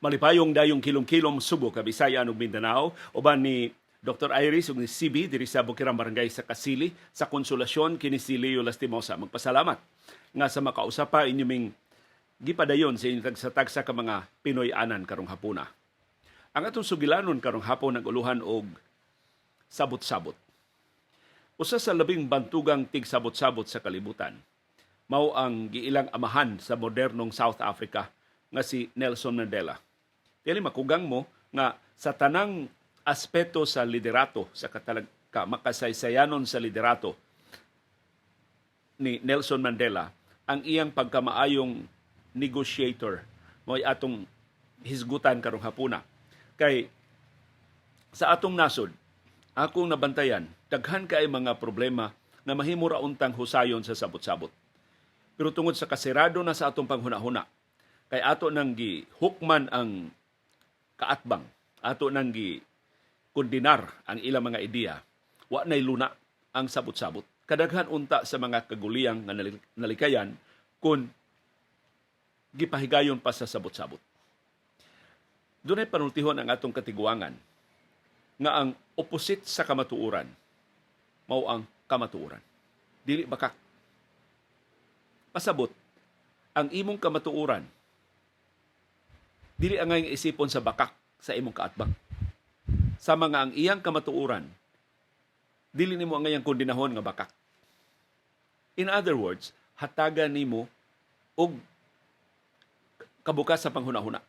Malipayong dayong kilom-kilom Subo, Kabisayan ug Mindanao, uban ni Dr. Iris ug ni CB diri sa Bukirang Barangay sa Kasili sa Konsolasyon, kini si Leo Lastimosa. Magpasalamat nga sa makausap pa inyo ming gipadayon sa inyong tagsa-tagsa ka mga Pinoy anan karong hapuna. Ang atong sugilanon karong hapon nag-uluhan og sabot-sabot. Usa sa labing bantugang tigsabot-sabot sa kalibutan mao ang giilang amahan sa modernong South Africa nga si Nelson Mandela. Dili makugang mo nga sa tanang aspeto sa liderato, sa katalag ka makasaysayanon sa liderato ni Nelson Mandela, ang iyang pagkamaayong negotiator mo'y atong hisgutan karong hapuna. Kay sa atong nasod, akong nabantayan, daghan kay mga problema nga mahimo ra untang husayon sa sabot-sabot. Pero tungod sa kasirado na sa atong panghuna-huna, kay ato nang gihukman ang kaatbang, ato nang gi kondenar ang ilang mga ideya, wa nay luna ang sabot-sabot. Kadaghan unta sa mga kaguliyang nga nalikayan kung gipahigayon pa sa sabot-sabot. Dunay panultihon ang atong katiguangan nga ang opposite sa kamatuoran mao ang kamatuoran. Dili bakak. Pasabot, ang imong kamatuoran dili angay isipon sa bakak sa imong kaatbang. Sa mga ang iyang kamatuoran, dili nimo angayang kondinahon nga bakak. In other words, hatagan nimo og kabukas sa panghuna-huna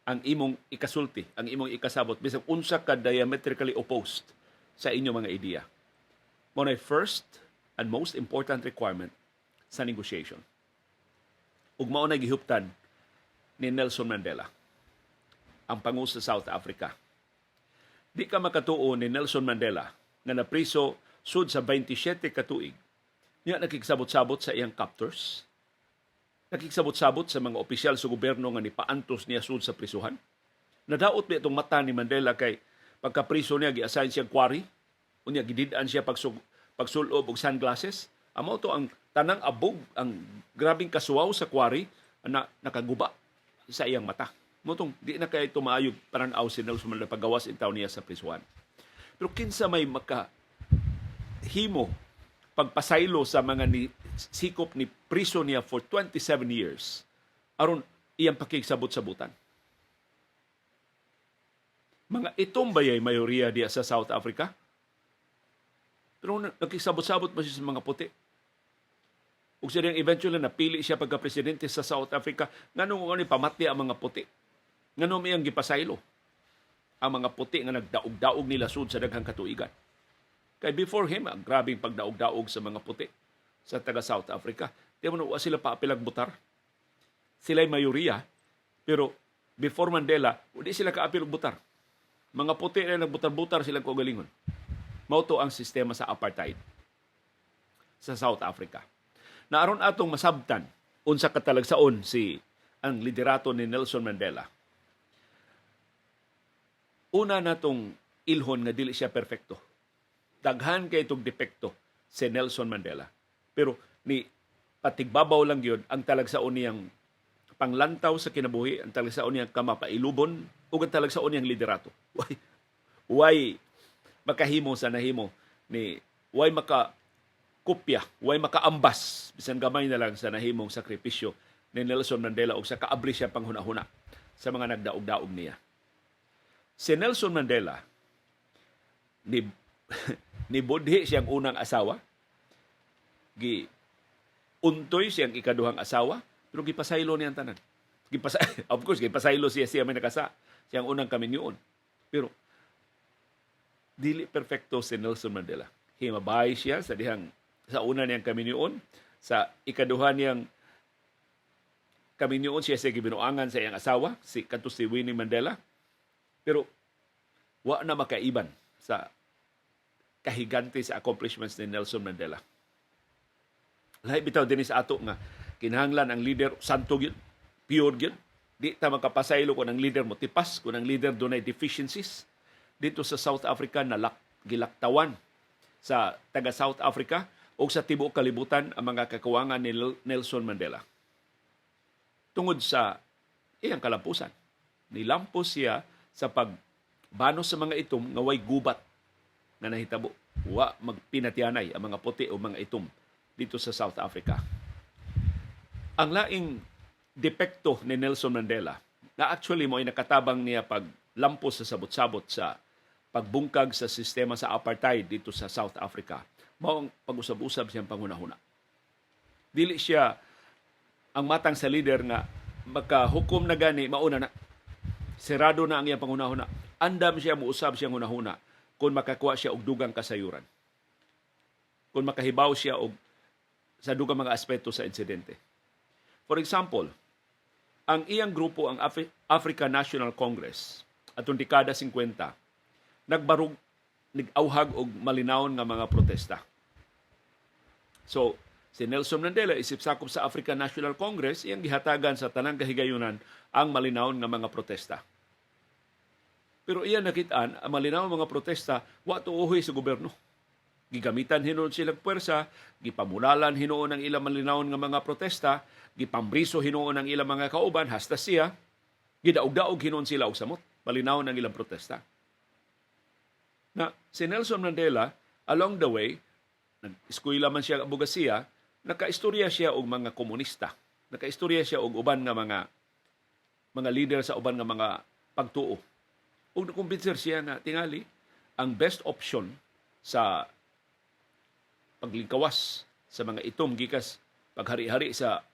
ang imong ikasulti, ang imong ikasabot, bisag unsa ka diametrically opposed sa inyong mga ideya. Mao na first and most important requirement sa negotiation. Ug mao na gihuptan ni Nelson Mandela, ang pangu sa South Africa. Di ka makatuo ni Nelson Mandela nga napriso sud sa 27 ka tuig. Niya nakigsabot-sabot sa iyang captors. Nakigsabot-sabot sa mga opisyal sa gobyerno nga nipaantos niya sud sa prisuhan. Nadaot ba itong mata ni Mandela kay pagkapriso niya gi-assign siya quarry, unya gidid-an siya pagsulob og sunglasses. Amo to ang tanang abog, ang grabing kasuwaw sa quarry na nakaguba sa iyang mata. Mao tong di na kay tumaayog paran-aw si Nelson Mandela paggawas intaw niya sa prisuhan. Pero kinsa may maka himo pagpasaylo sa mga ni sikop ni priso niya for 27 years aron iyang pakigsabot-sabutan? Mga itom bayay mayoriya diya sa South Africa? Pero nakigsabot-sabot ba siya sa mga puti? Ug siya eventually napili siya pagka-presidente sa South Africa, nganong ano pamati ang mga puti? Nganong iyang gipasaylo ang mga puti nga nagdaog-daog nila sud sa daghang katuigan? Kay before him, ang grabing pagdaog-daog sa mga puti sa taga South Africa. Di mo na sila paapilag butar. Sila'y mayoriya, pero before Mandela, di sila kaapil og butar. Mga puti na nagbutar-butar silang kaugalingon. Mao to ang sistema sa apartheid sa South Africa. Na aron atong masabtan unsa katalagsaon si ang liderato ni Nelson Mandela, una natong ilhon nga dili siya perfecto. Daghan kay itong depekto si Nelson Mandela. Pero ni patigbabaw lang yun ang talagsaon niyang panglantaw sa kinabuhi, ang talagsaon niyang kamapailubon, ug ang talagsaon niyang liderato. Way makahimo sa nahimo ni, way maka kopya, way makaambas bisan gamay na lang sa nahimong sakripisyo ni Nelson Mandela ug sa kaabri siya panghuna-huna sa mga nagdaog-daog niya. Si Nelson Mandela ni budhi siyang unang asawa, gi untoy siyang ikaduhang asawa, pero gipasaylo niya ang tanan. Of course, gipasaylo siya siya may nakasa, siyang unang kaminyoon. Pero dili perfecto si Nelson Mandela. Himabay siya sa dihang sa una niyang kaminyoon, sa ikaduha niyang kaminyoon siya sa gibinuangan sa iyang asawa, si kadto si Winnie Mandela. Pero wa na makaiban sa kahigante sa accomplishments ni Nelson Mandela. Lahi bitaw dinhi sa ato nga kinahanglan ang leader santo gyud, pure gyud. Di ta makapasaylo kung ang leader mo tipas, kung ang leader dunay deficiencies. Dito sa South Africa, nalak gilaktawan sa taga South Africa o sa tibuok kalibutan ang mga kakuwangan ni Nelson Mandela. Tungod sa iyang kalampusan. Nilampos siya sa pagbanos sa mga itom nga way gubat nga nahitabo. Wa magpinatyanay ang mga puti o mga itom dito sa South Africa. Ang laing depekto ni Nelson Mandela na actually mo ay nakatabang niya pag lampos sa sabot-sabot sa pagbungkag sa sistema sa apartheid dito sa South Africa, mao ang pag-usab-usab siyang panghunahuna. Dili siya ang matang sa leader nga makahukom na gani, mauna na. Serado na ang iyang panghunahuna. Andam siya muusab siyang hunahuna kung makakuha siya og dugang kasayuran, kung makahibaw siya og sa dugang mga aspeto sa insidente. For example, ang iyang grupo, ang African National Congress, atong dekada 50, nagbarug, nag-awhag og malinawon nga mga protesta. So, si Nelson Mandela, isip sakop sa African National Congress, iyang gihatagan sa tanang kahigayunan ang malinawon nga mga protesta. Pero iyan nakitaan, ang malinawon mga protesta, wa tuohoy sa gobyerno. Gigamitan hinuon sila puwersa, gipamulalan hinuon ang ilang malinawon nga mga protesta, gipambriso hinuon ang ilang mga kauban, hasta siya, gidaog-daog hinuon sila og samot, malinawon ang ilang protesta. Na si Nelson Mandela, along the way, nag-eskwela man siya abogasiya, nakaistorya siya og mga komunista. Nakaistorya siya og uban nga mga leader sa uban nga mga pagtuo. Ug nakumbinser siya nga tingali ang best option sa paglingkawas sa mga itom gikas paghari-hari sa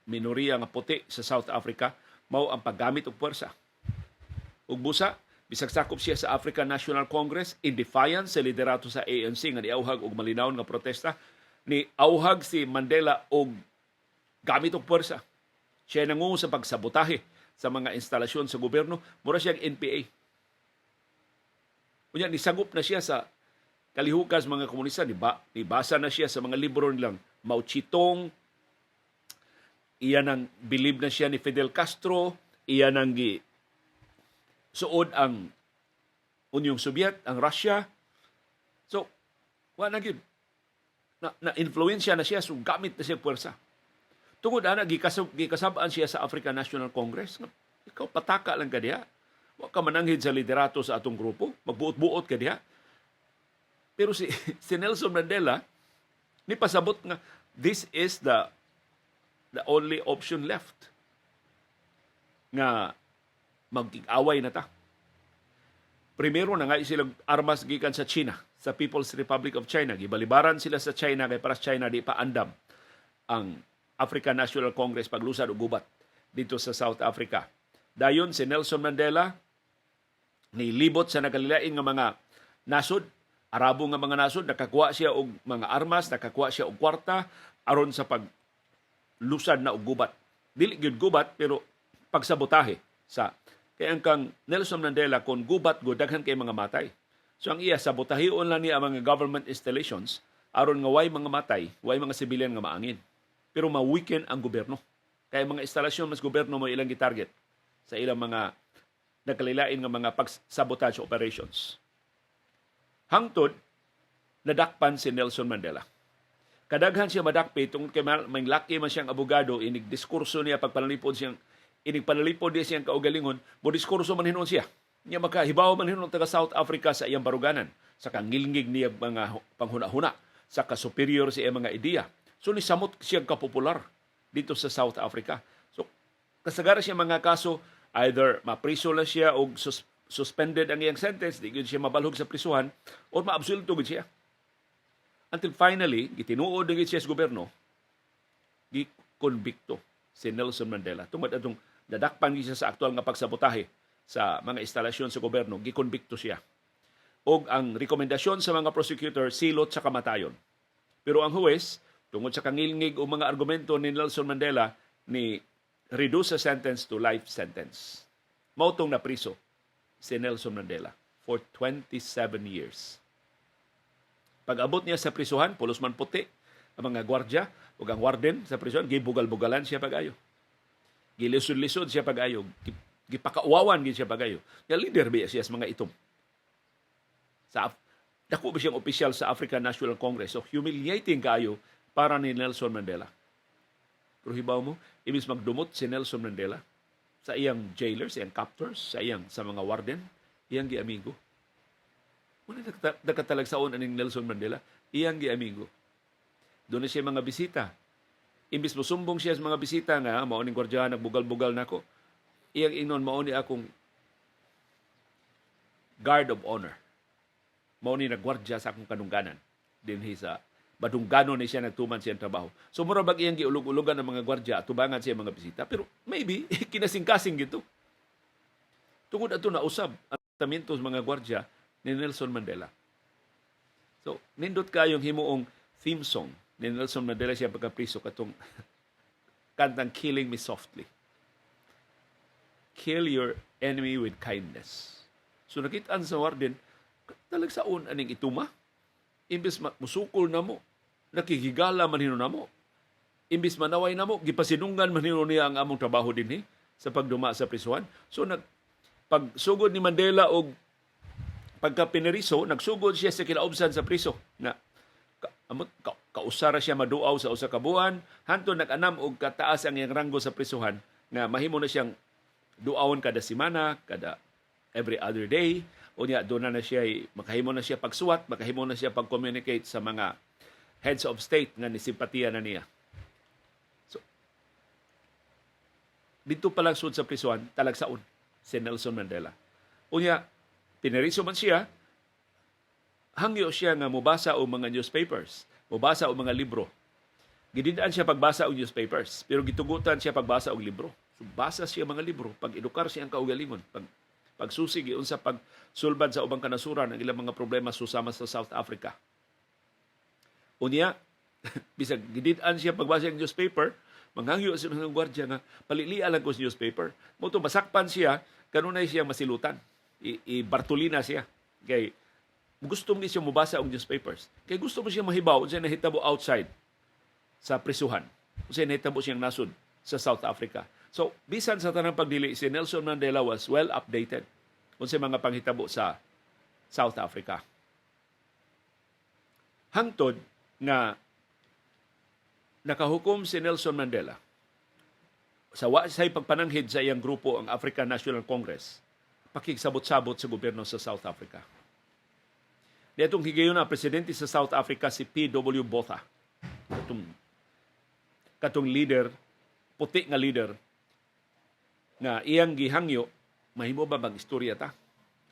minoriya nga puti sa South Africa mao ang paggamit og puwersa. Ug busa, bisag sakop siya sa African National Congress, in defiance sa liderato sa ANC nga niauhag og malinawon nga protesta, ni auhag si Mandela og gamit og puwersa. Siya nangu sa pagsabotahe sa mga instalasyon sa gobyerno, mura siyang NPA. Unya nisagop na siya sa kalihukas mga komunista, nibasa na siya sa mga libro nilang Mao Zedong, iyan ang bilib na siya ni Fidel Castro, iyan ang gi suod ang Unyong Soviet, ang Russia. So, wa na gyud. Na influensya na siya, so gamit na siya puwersa. Tungod ana, gikasab-an siya sa African National Congress. Ikaw, pataka lang ka diha. Wa ka mananghid sa liderato sa atong grupo. Magbuot-buot ka diha. Pero si Nelson Mandela ni pasabot nga this is the only option left nga magkig-away na ta. Primero na nga sila armas gikan sa China, sa People's Republic of China. Gibalibaran sila sa China kay para sa China di pa andam ang African National Congress paglusad og gubat dito sa South Africa. Dayon si Nelson Mandela nilibot sa nagkalilain nga mga nasod, Arabo nga mga nasod, nakakuha siya og mga armas, nakakuha siya og kwarta aron sa paglusad na og gubat. Dili gyud gubat, pero pagsabotahe sa kay ang kang Nelson Mandela, kung gubat go, daghan kay mga matay. So ang iya, sabotahion lang niya ang mga government installations aron nga way mga matay, way mga civilian nga maangin. Pero ma-weaken ang gobyerno. Kay mga instalasyon mas gobyerno mo ilang gitarget sa ilang mga nagkalilain nga mga pag-sabotage operations. Hangtod nadakpan si Nelson Mandela. Kadaghan siya madakpi tungod kay may laki man siyang abogado, inig diskurso niya pagpanalipod siyang inig panalipod niya siyang kaugalingon, mo diskurso man hinuon siya. Niya makahibaw man hinuon taga South Africa sa iyang baruganan, sa kangilngig niya mga panghuna-huna, sa ka-superior sa iyang mga ideya. So nisamot siya kapopular dito sa South Africa. So kasagaran siya mga kaso, either mapriso lang siya o suspended ang iyang sentence, di gyud siya mabalhog sa prisuhan, or maabsulto gyud siya. Until finally, gitinuod na gyud siya sa gobyerno, gikonbikto si Nelson Mandela. Tungod atong nadakpan gyud siya sa aktual nga pagsabotahe sa mga instalasyon sa gobyerno, gikonbikto siya. Og ang rekomendasyon sa mga prosecutor, silot sa kamatayon. Pero ang huwes, tungod sa kangilngig o mga argumento ni Nelson Mandela, ni reduce sa sentence to life sentence. Mao tong napriso si Nelson Mandela for 27 years. Pag-abot niya sa prisuhan, pulos man puti ang mga gwardya ug ang warden sa prisuhan, gibugal-bugalan siya pag-ayo. Gilisod-lisod siya pag-ayo. Gipakauwawan gid siya pag-ayo. Nga leader biya siya sa mga itom. Sa dako ba siyang opisyal sa African National Congress. So humiliating kaayo para ni Nelson Mandela. Pero hibaw mo, imbis magdumot si Nelson Mandela, Sa iyang jailers, sa iyang captors, sa mga warden, iyang giamigo. Muna nakatalagsaon aning Nelson Mandela, iyang giamigo. Doon na siya mga bisita. Imbis mo sumbong siya sa mga bisita nga mao ning gwardiyahan nagbugal-bugal nako, iyang ingnon, "Mao ni akong guard of honor. Mao ni nagwardya sa akong kadungganan." Dinhi sa badunggano ni siya nagtuman siyang trabaho. So mura bag iyang giulog-ulogan ng mga gwardya atubangan siya mga bisita. Pero maybe kinasing-kasing gito. Tungod ato nausab ang tratamento sa mga gwardya ni Nelson Mandela. So nindot kayong himuong theme song ni Nelson Mandela siya pagkapriso, katong kantang "Killing Me Softly." "Kill your enemy with kindness." So nakitaan sa warden, talagsaon aning ituma. Imbes musukol namo, nakihigala man hinuon namo. Imbis manaway namo, gipasinunggan man hinuon niya ang among trabaho dinhi sa pagduma sa prisuhan. So pagsugod ni Mandela og pagka pineriso, nagsugod siya sa kinaubsan sa priso na amot kausara siya maduaw sa usa ka buwan hantod nag-anam og kataas ang iyang ranggo sa prisuhan nga mahimo na siyang duawon kada semana, kada every other day. Unya doon na siya makahimo na siya pagsuwat, makahimo na siya pag-communicate sa mga heads of state nga nisimpatiya na niya. So dito pa lang sud sa prisuhan, talagsaon si Nelson Mandela. Unya pineriso man siya, hangyo siya nga mobasa og mga newspapers, mobasa og mga libro. Gididaan siya pagbasa og newspapers, pero gitugutan siya pagbasa og libro. So basa siya mga libro, pag edukar siya ang kaugalingon, pag pagsusi giunsa pagsulbad sa ubang kanasuran ang ilang mga problema susama sa South Africa. Unya, bisag gidid-an siya pagbasa ng newspaper, manghangyo sa mga gwardiya nga palilia lang ko sa newspaper. Mo to masakpan siya, kanunay siya masilutan. I Bartolina siya. Kay gusto mo siya mobasa og newspapers. Kay gusto mo siya mahibaw unsay nahitabo outside sa prisuhan. Unsay nahitabo siyang nasod sa South Africa. So, bisan sa tanang pagdili, si Nelson Mandela was well updated unsay mga panghitabo sa South Africa. Hangtod nga nakahukom si Nelson Mandela sa wa say pagpananghid sa iyang grupo, ang African National Congress, pakigsabot-sabot sa gobyerno sa South Africa. Niadtong higayon na presidente sa South Africa si P.W. Botha. Katong leader, puti nga leader, nga iyang gihangyo, mahimo ba mag-istorya ta?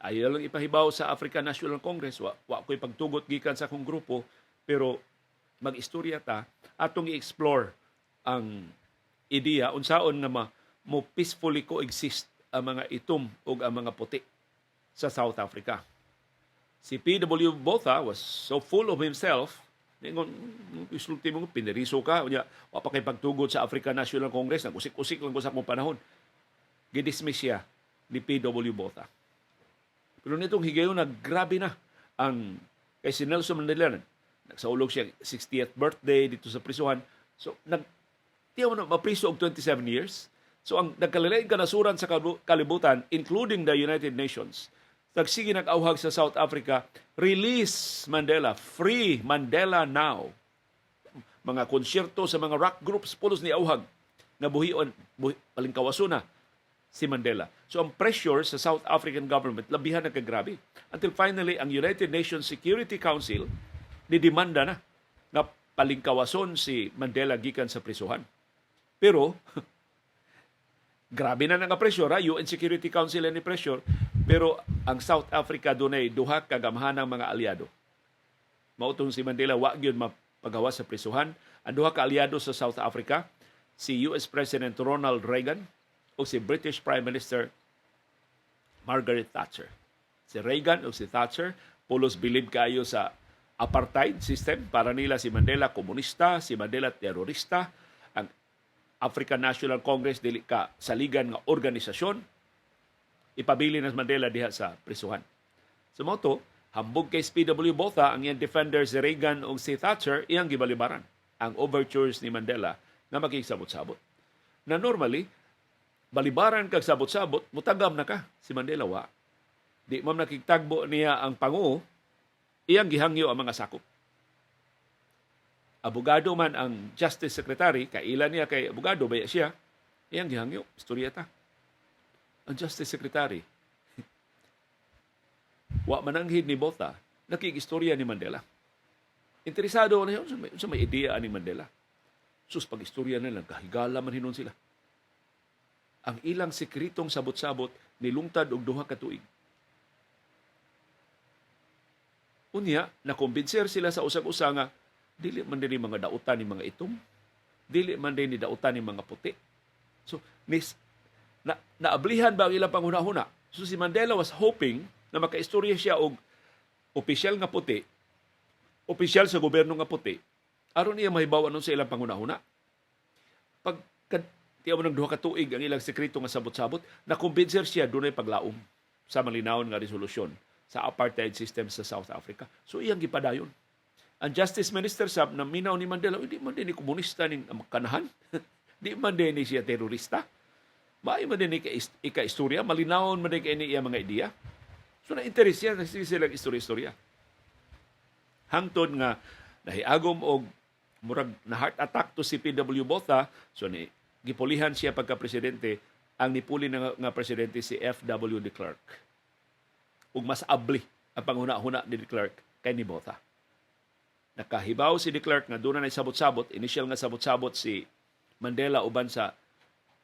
Ayaw lang ipahibaw sa African National Congress, wa ko'y pagtugot gikan sa akong grupo, pero mag-istorya ta, atong i-explore ang ideya unsaon nga mo peacefully coexist ang mga itom ug ang mga puti sa South Africa. Si P.W. Botha was so full of himself, ningon, "Isulti mo, pineriso ka, unya, wa pa kay pagtugot sa African National Congress, nag-usik-usik lang ko sa akong panahon." Gidismiss siya ni P.W. Botha. Pero nitong higayon na grabe na ang kay si Nelson Mandela, nagsaulog siya 60th birthday dito sa prisuhan. So tiyaw na mapriso og 27 years. So ang nagkalain kanasuran sa kalibutan, including the United Nations, nagsige nag-awhag sa South Africa, "Release Mandela, free Mandela now." Mga konsyerto sa mga rock groups pulos ni auhag nga buhion, buhi, palingkawaso na si Mandela. So ang pressure sa South African government labihan na kagrabe. Until finally ang United Nations Security Council ni demanda na nga palingkawason si Mandela gikan sa prisuhan. Pero grabe na nga pressure ha, UN Security Council ni pressure, pero ang South Africa dunay duha ka gamhanang mga aliado. Mao tong si Mandela wa gyud mapagawas sa prisuhan. Ang duha ka aliado sa South Africa, si US President Ronald Reagan o si British Prime Minister Margaret Thatcher. Si Reagan o si Thatcher, pulos bilib kayo sa apartheid system. Para nila si Mandela komunista, si Mandela terorista. Ang African National Congress dili ka saligan nga organisasyon. Ipabili na si Mandela diha sa prisuhan. So mao to, hambog kay PW Botha, ang iyang defender si Reagan o si Thatcher, iyang gibalibaran ang overtures ni Mandela nga makigsabot-sabot. Na normally, balibaran kag sabot-sabot, mutagam na ka. Si Mandela wa. Di man nakigtagbo niya ang pangu, iyang gihangyo ang mga sakop. Abogado man ang Justice Secretary, kaila niya kay abogado, baya siya, iyang gihangyo, istorya ta. Ang Justice Secretary, wa mananghid ni Botha, nakig-istorya ni Mandela. Interesado na yun sa may ideya ni Mandela. Sus, pag-istorya nila, kahigala man hinon sila. Ang ilang sekretong sabot-sabot nilungtad og 2 ka tuig. Unya, nakumbinser sila sa usag-usa nga dili man din mga dautan ni mga itom, dili man din ni dautan ni mga puti. So, nis, naablihan ba ang ilang panghuna-huna? So si Mandela was hoping na makaistorya siya og opisyal nga puti, opisyal sa gobyerno nga puti, aron niya mahibaw sa ilang panghuna-huna. Pag tiyaw mo ng 2 ka tuig ang ilang sekreto nga sabot-sabot, nakumbinser siya dunay paglaom sa malinawon nga resolusyon sa apartheid system sa South Africa. So iyang gipadayon. Ang Justice Minister sab na minaw ni Mandela, hindi man din ni komunista ning kanahan. Di man din ni siya terorista. Maayo man din ni ika-istorya, malinawon man din kay ni iya mga ideya. So na-interest siya, na silang istorya-istorya. Hangtod nga nahiagom og murag na heart attack to si PW Botha, so ni gipulihan siya pagka presidente. Ang nipuli nga presidente si FW de Klerk. Ug mas abli ang panghuna-huna ni de Klerk kay ni Botha. Nakahibaw si de Klerk nga doon na sabot-sabot, initial nga sabot-sabot si Mandela uban sa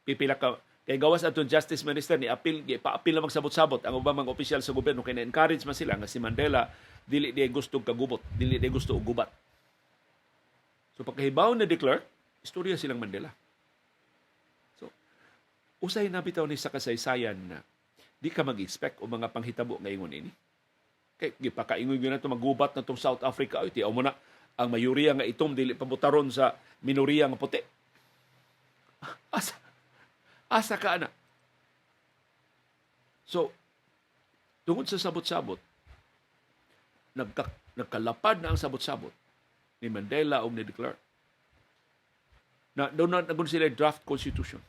pipila ka, kay gawas atong Justice Minister ni apil, paapil na magsabot-sabot ang ubang mga opisyal sa gobyerno kay na-encourage man sila nga si Mandela dili di gusto kagubot, dili di gusto og gubat. So pagkahibaw ni de Klerk, istorya silang Mandela. So usay na bitaw ni sa kasaysayan na di ka mag-expect o mga panghitabo nga ingon ini. Kay gipakaingon gyud nato magubat na tong South Africa, ay tiaw mo na ang mayoriya nga itom dili pabutaron sa minoriya nga puti. Asa ka ana? So, tungod sa sabot-sabot, nagkalapad na ang sabot-sabot ni Mandela o ni de Klerk. Na doon na nagun sila draft constitution.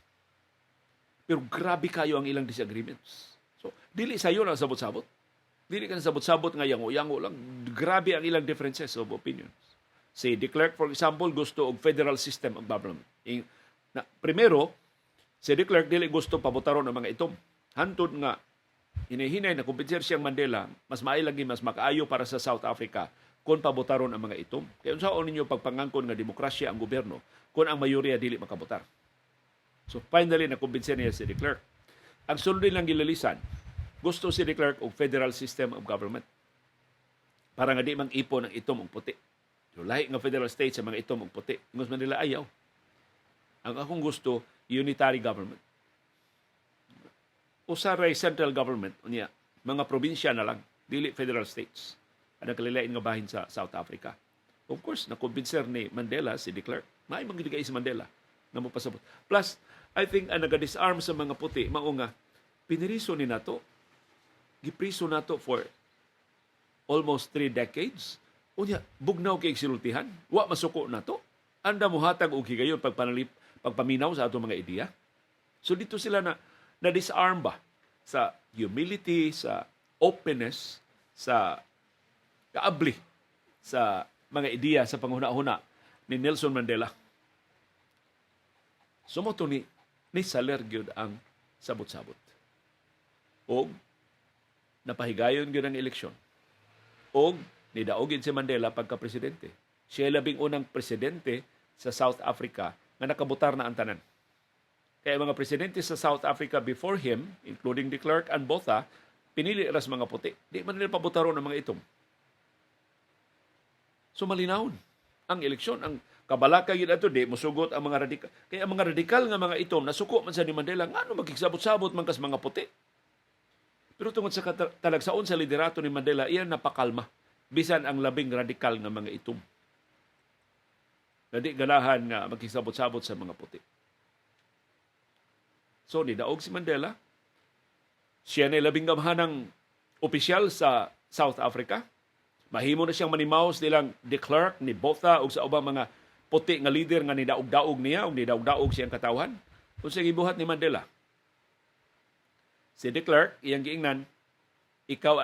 Pero grabe kayo ang ilang disagreements. So, dili sayo na sabot-sabot. Dili ka na sabot-sabot nga yango-yango lang. Grabe ang ilang differences of opinions. Si de Klerk, for example, gusto og federal system of government. Na, primero, si de Klerk dili gusto pabutaron ang mga itom. Hantod nga hinihinay na kumbinser siyang Mandela, mas maayo lagi, mas makaayo para sa South Africa kung pabutaron ang mga itom. Kaya unsaon ninyo pagpangangkon nga demokrasya ang gobyerno kung ang mayoriya dili makabotar? So finally, nakumbinser niya si de Klerk. Ang sulod lang gilalisan, gusto si de Klerk og federal system of government para nga di mang ipon ang itom og puti. So, lahi nga federal state sa mga itom og puti. Ingos Mandela, ayaw. Ang akong gusto, unitary government. Usa ray central government unya mga probinsya na lang, dili federal states. Ang kalilain nga bahin sa South Africa. Of course, nakumbinser ni Mandela si de Klerk. Maay man si Mandela nga mopasabot. Plus, I think ang naga-disarm sa mga puti mao nga piniriso ni nato, gipriso nato for almost 3 decades. Unya, bugnaw kay sinultihan. Wa masuko nato. Anda muhatag og higayon pagpanalip, pagpaminaw sa atong mga ideya. So dito sila na na-disarm ba sa humility, sa openness, sa kaabli sa mga ideya sa panghuna-huna ni Nelson Mandela. So mao to ni saler gyud ang sabot-sabot. Og napahigayon gyud ang eleksyon. Og nidaogin si Mandela pagka presidente. Siya labing unang presidente sa South Africa nga nakabotar na ang tanan. Kaya mga presidente sa South Africa before him, including de Klerk and Botha, pinili ras mga puti. Di man nila pabutaron ang mga itom. So malinawon ang eleksyon, ang kabalaka gyud ato di musugot ang mga radikal. Kaya ang mga radikal nga mga itom nasuko man sa ni Mandela, ngano magigsabot-sabot man kas mga puti. Pero tungod sa talagsaon sa liderato ni Mandela, iyan napakalma bisan ang labing radikal nga mga itom na di ganahan nga magkisabot-sabot sa mga puti. So, nidaog si Mandela. Siya na labing gamhanang opisyal sa South Africa. Mahimo na siyang manimaos nilang de Klerk, ni Botha ug sa ubang mga puti nga leader nga nidaog-daog niya ug nidaog-daog siyang katawhan. Unsa gibuhat ni Mandela? Si de Klerk, iyang giingnan, ikaw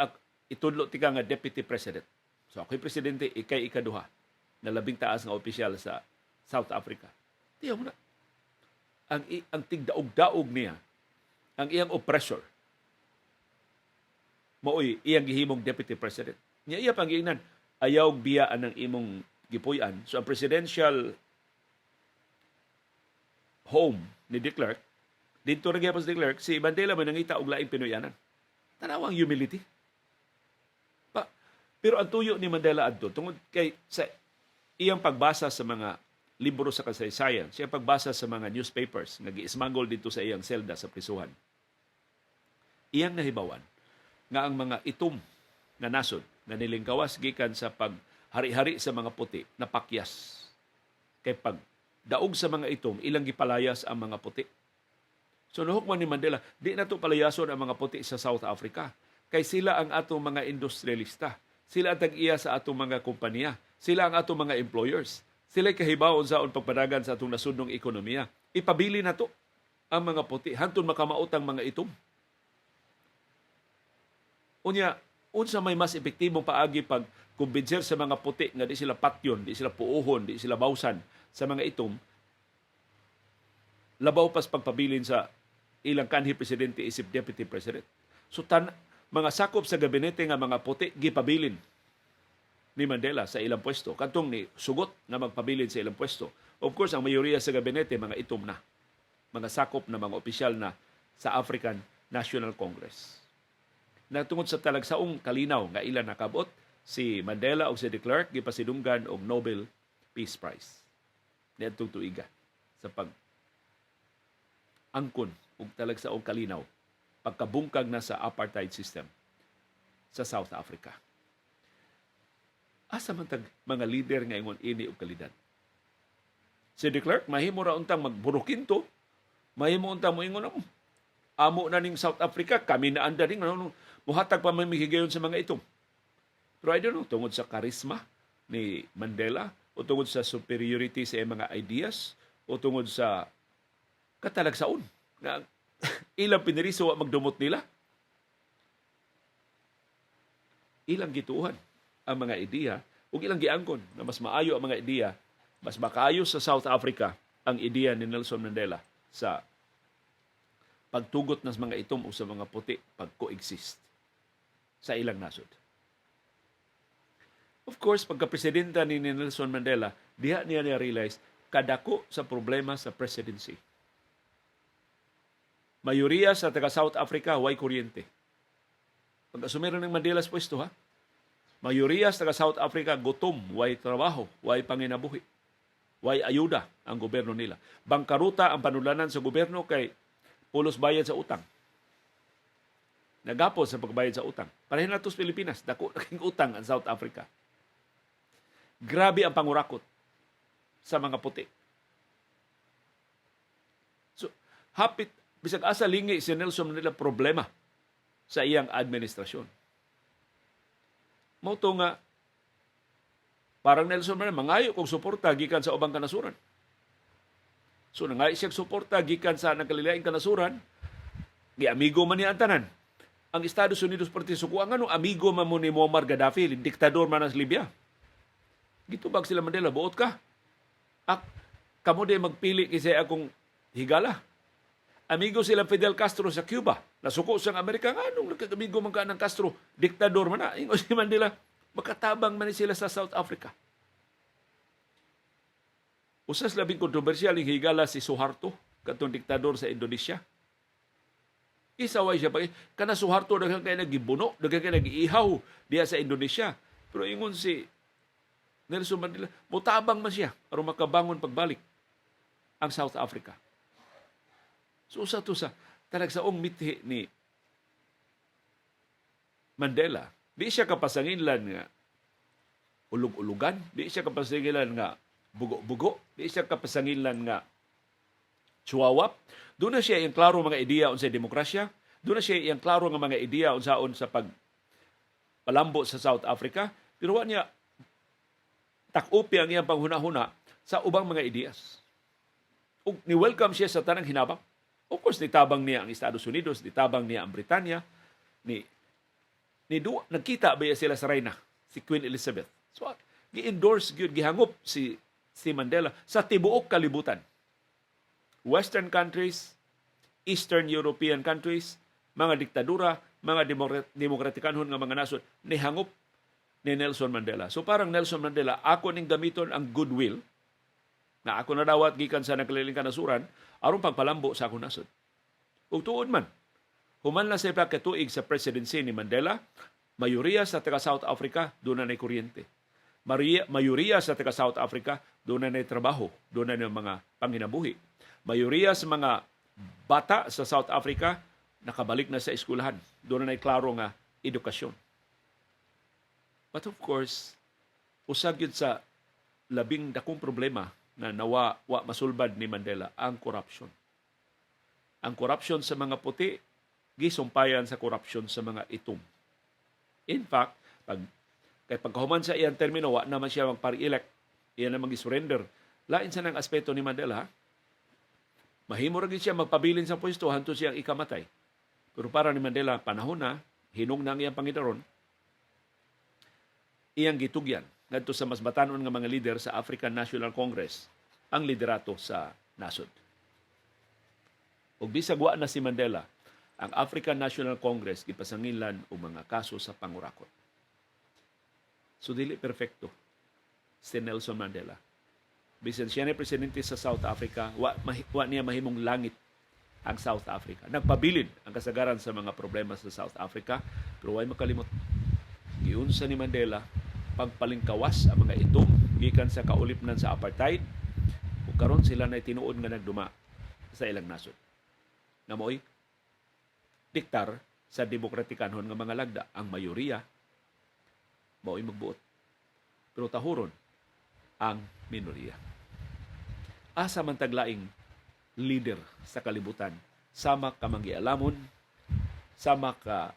itudlo tika nga deputy president. So ako'y presidente, ikay ikaduha na labing taas nga opisyal sa South Africa. Tiyaw mo na. Ang tigdaog-daog niya, Ang iyang oppressor maoy iyang gihimong deputy president. Nya iya pang giingnan, "Ayaw biya ang imong gipuy-an." So ang presidential home ni de Klerk, didto ra gyapon si de Klerk, si Mandela man nangita og laing pinuy-anan. Tanawa ang humility. Pa, pero ang tuyo ni Mandela adto tungod kay sa iyang pagbasa sa mga libro sa kasaysayan, sa iyang pagbasa sa mga newspapers nga gi-smuggle didto sa iyang selda sa prisuhan, iyang nahibawan nga ang mga itom nga nasod nga nilingkawas gikan sa paghari-hari sa mga puti napakyas. Kay pag daog sa mga itom, ilang gipalayas ang mga puti. So nahukman ni Mandela, di na to palayason ang mga puti sa South Africa. Kay sila ang atong mga industrialista. Sila ang tag-iya sa atong mga kompanya. Sila ang atong mga employers. Sila kahibaw unsaon pagpadagan sa atong nasudnong ekonomiya. Ipabili na to ang mga puti hantod makamaot ang mga itom. Unya, unsa may mas epektibong paagi pag kumbinser sa mga puti nga di sila patyon, di sila puuhon, di sila bawsan sa mga itom, labaw pas pagpabilin sa ilang kanhi presidente isip deputy president? So tan mga sakop sa gabinete nga mga puti, gipabilin ni Mandela sa ilang pwesto. Katong ni sugot na magpabilin sa ilang pwesto. Of course, ang mayoriya sa gabinete mga itom na. Mga sakop na mga opisyal na sa African National Congress. Na tungod sa talagsaong kalinaw nga ilang nakabot, si Mandela o si de Klerk gipasidunggan og Nobel Peace Prize niadtong tuiga sa pag angkon og talagsaong kalinaw pagkabungkag na sa apartheid system sa South Africa. Asa man tag mga leader nga ingon ini og kalidad? Si de Klerk mahimo ra untang magburukinto, mahimo untang moingon ako, "Amo na ning South Africa, kami na anda ning ano, muhatag pa man mihigayon sa mga itom." Pero I don't know, tungod sa karisma ni Mandela o tungod sa superiority sa iyang mga ideas o tungod sa katalagsaon nga ilang piniriso wa magdumot nila, ilang gituohan ang mga ideya ug ilang giangkon na mas maayo ang mga ideya, mas makaayo sa South Africa ang ideya ni Nelson Mandela sa pagtugot ng mga itom o sa mga puti pag-coexist sa ilang nasod. Of course, pagka-presidenta ni Nelson Mandela, diha niya na-realize kadako sa problema sa presidency. Mayoriya sa taga South Africa way kuryente. Pag asumira ng Mandela sa pwesto ha, mayoriya sa taga South Africa gutom, way trabaho, way panginabuhi, way ayuda ang gobyerno nila. Bangkaruta ang panulanan sa gobyerno kay pulos bayad sa utang. Nagapos sa pagbayad sa utang. Pareho na to sa Pilipinas, dako na king utang ang South Africa. Grabe ang pangurakot sa mga puti. So, hapit bisag asa lingi si Nelson Mandela, problema sa iyang administrasyon. Mao to nga parang Nelson Mandela mangayo kog suporta gikan sa ubang kanasuran. So nangayo siya suporta gikan sa nagkalilaing kanasuran, giamigo man niya ang tanan. Ang Estados Unidos perti sukuan, ngano amigo man mo ni Muammar Gaddafi, diktador man sa Libya? Gitubag sila Mandela, "Buot ka. Ak, kamo di magpili kisay akong higala." Amigo sila Fidel Castro sa Cuba. Nasuko sa Amerika, "Nganong nagkagamigo man ka ng Castro? Diktador man na." Ingon si Mandela, makatabang man ni sila sa South Africa. Usas labing kontrobersyal yung higala si Suharto, katong diktador sa Indonesia. Isaway siya pa. Kana Suharto, daghan kay nagibuno, daghan kay nagiihaw diya sa Indonesia. Pero ingon si Nelson Mandela, mutabang man siya aron makabangon pagbalik ang South Africa. So usa to sa talagsaong mithi ni Mandela. Di siya kapasanginlan nga ulug-ulugan, di siya kapasanginlan nga bugo-bugo, di siya kapasanginlan nga chuwawap. Doon na siya iyang klaro mga ideya unsay demokrasya, doon na siya iyang klaro nga mga ideya unsaon sa pag palambo sa South Africa, pero wa niya tak-upi ang iyang panghuna-huna sa ubang mga ideas. Ug ni-welcome siya sa tanang hinabang. Of course, nitabang niya ang Estados Unidos, nitabang niya ang Britanya, ni du, nagkita ba sila sa reyna, si Queen Elizabeth. So, gi-endorse gyud, gihangop si Mandela sa tibuok kalibutan. Western countries, Eastern European countries, mga diktadura, mga demokratikanhon nga mga nasod, nihangop ni Nelson Mandela. So parang Nelson Mandela, ako ning gamiton ang goodwill na ako nadawat gikan sa nagkaliling kanasuran aron pagpalambo sa akong nasod. Ug tuod man, human na sa katuig sa presidency ni Mandela, mayoriya sa taga South Africa doon na kuryente. Mayoriya sa taga South Africa doon na trabaho, doon na mga panginabuhi. Mayoriya sa mga bata sa South Africa nakabalik na sa eskwelahan. Doon na klaro nga edukasyon. But of course, usag yun sa labing dakong problema na nawa wa masulbad ni Mandela, ang corruption. Ang corruption sa mga puti gisumpayan sa corruption sa mga itom. In fact, pag kay pagkahuman sa iyang termino, wa naman siya magpa-elect, iya naman gi-surrender. Lain sa nang aspeto ni Mandela, ha? Mahimo ra siya magpabilin sa pwesto hantod siyang ikamatay. Pero para ni Mandela, panahon na, hinong na ang iyang pangidaron, iyang gitugyan ngadto sa mas batanon nga mga leader sa African National Congress ang liderato sa nasod. Ug bisag wa na si Mandela, ang African National Congress gipasangilan og mga kaso sa pangurakot. So dili perfecto si Nelson Mandela. Bisan siya ni presidente sa South Africa, wa niya mahimong langit ang South Africa. Nagpabilin ang kasagaran sa mga problema sa South Africa, pero way makalimot. Giunsa ni Mandela pagpalingkawas ang mga itom gikan sa kaulipnan sa apartheid ug karon sila na tinuod nga nagduma sa ilang nasod. Nga mo'y diktar sa demokratikanhon nga mga lagda. Ang mayoriya mao'y magbuot. Pero tahuron ang minoriya. Asa man taglaing leader sa kalibutan, sama ka manggialamon, sama ka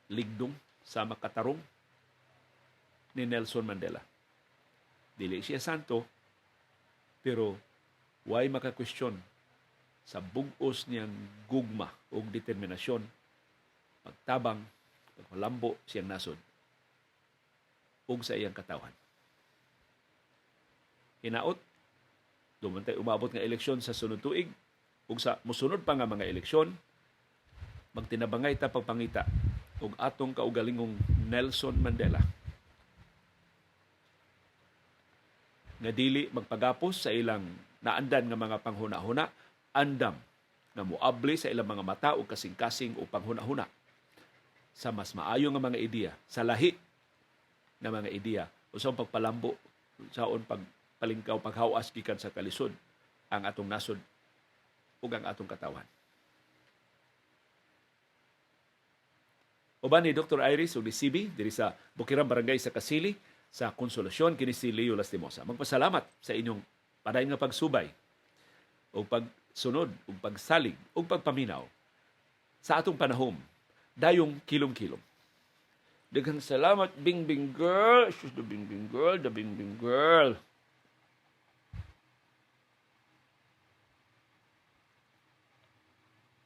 ligdong, sama katarong ni Nelson Mandela? Dili siya santo, pero way maka-question sa bug-os niyang gugma o determinasyon pagtabang, pagpalambo siyang nasod ug sa iyang katawhan. Hinaot, dumantay umabot nga eleksyon sa sunod tuig ug sa mosunod pa nga mga eleksyon, magtinabangay ta pagpangita og atong kaugalingong Nelson Mandela nga dili magpagapos sa ilang naandan nga mga panghuna-huna, andam nga moabli sa ilang mga mata o kasing-kasing o panghuna-huna sa mas maayo nga mga ideya, sa lahi nga mga ideya, o sa pagpalambo, saon pagpalingkaw, paghawas gikan sa kalisod ang atong nasod ug ang atong katawan. Uban ni Dr. Iris ug ni CB diri sa Bukiran Barangay sa Kasili sa Konsolasyon, kini si Leo Lastimosa. Magpasalamat sa inyong padayon nga pagsubay o pagsunod o pagsalig o pagpaminaw sa atong panahom dayong kilom-kilom. Daghang salamat, Bing Bing Girl. She's the Bing Bing Girl, the Bing Bing Girl.